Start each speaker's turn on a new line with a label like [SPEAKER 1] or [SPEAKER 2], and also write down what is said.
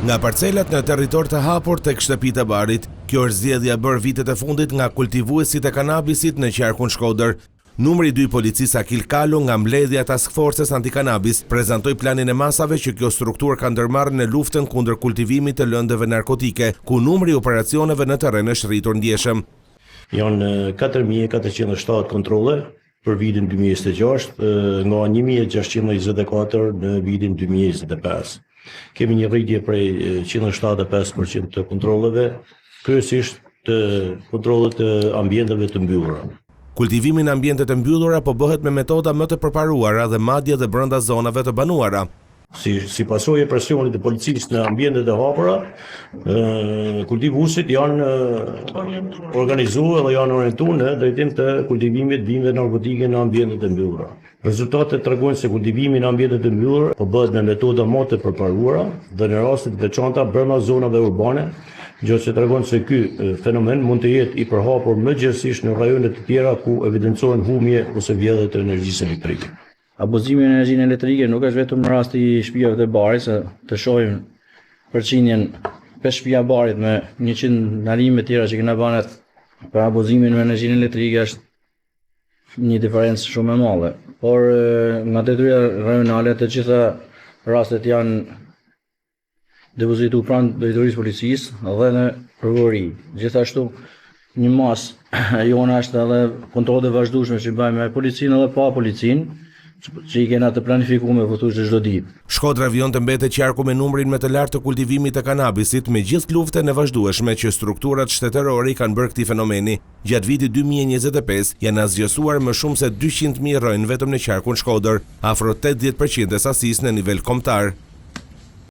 [SPEAKER 1] Nga parcelat në territor të hapur tek shtëpitë e barit, kjo është zgjedhja e bërë vitet e fundit nga kultivuesit e kanabisit në qarkun Shkodër. Numri dy i policisë Akil Kalo nga mbledhja e Task Forcës Antikanabis prezantoi planin e masave që kjo strukturë ka ndërmarrë në luftën kundër kultivimit të lëndëve narkotike, ku numri i operacioneve në terren është rritur ndjeshëm.
[SPEAKER 2] Janë 4470 kontrolle për vitin 2026 nga 1624 në vitin 2025. Kemi një rritje prej 175% të kontrolleve, kryesisht të kontrollet të ambienteve të mbyllura.
[SPEAKER 1] Kultivimi në ambientet e mbyllura po bëhet me metoda më të përparuara dhe madje dhe brenda zonave të banuara.
[SPEAKER 2] Si, si pasojë e presionit të policisë në ambientet e hapura, kultivuesit janë organizuar dhe janë orientuar në drejtim të kultivimit bimëve narkotike në ambientet e mbyllura. Rezultatet tregojnë se kultivimi në ambientet e mbyllura po bëhet me metoda më të përparuara dhe në raste të veçanta brenda zonave urbane, gjë që tregon se ky fenomen mund të jetë i përhapur më gjerësisht në rajone të tjera ku evidentohen humbje ose vjedhje të energjisë elektrike.
[SPEAKER 3] Abuzimi me energjinë elektrike nuk është vetëm rasti i shtëpive të barit, se të shohim përqindjen 5 shtëpia barit me 100 ndalime tjera që kena banë për abuzimin me energjinë elektrike është një diferencë shumë e madhe. Por nga drejtoria rajonale të gjitha rastet janë depozitu pranë drejtorisë policisë dhe në prokurori. Gjithashtu, një masë e jona është edhe kontrollet e vazhdueshme që bëjmë me policinë edhe pa policinë, që i kena të planifikuar pothuajse çdo ditë.
[SPEAKER 1] Shkodra vijon të mbetet qarku me numrin më të lartë të kultivimit të kanabisit, me gjithë luftën e vazhdueshme që strukturat shtetërore i kanë bërë këtij fenomeni. Gjatë vitit 2025 janë asgjësuar më shumë se 200.000 rrënjë vetëm në qarkun Shkodër, afro 80% e sasisë në nivel kombëtar.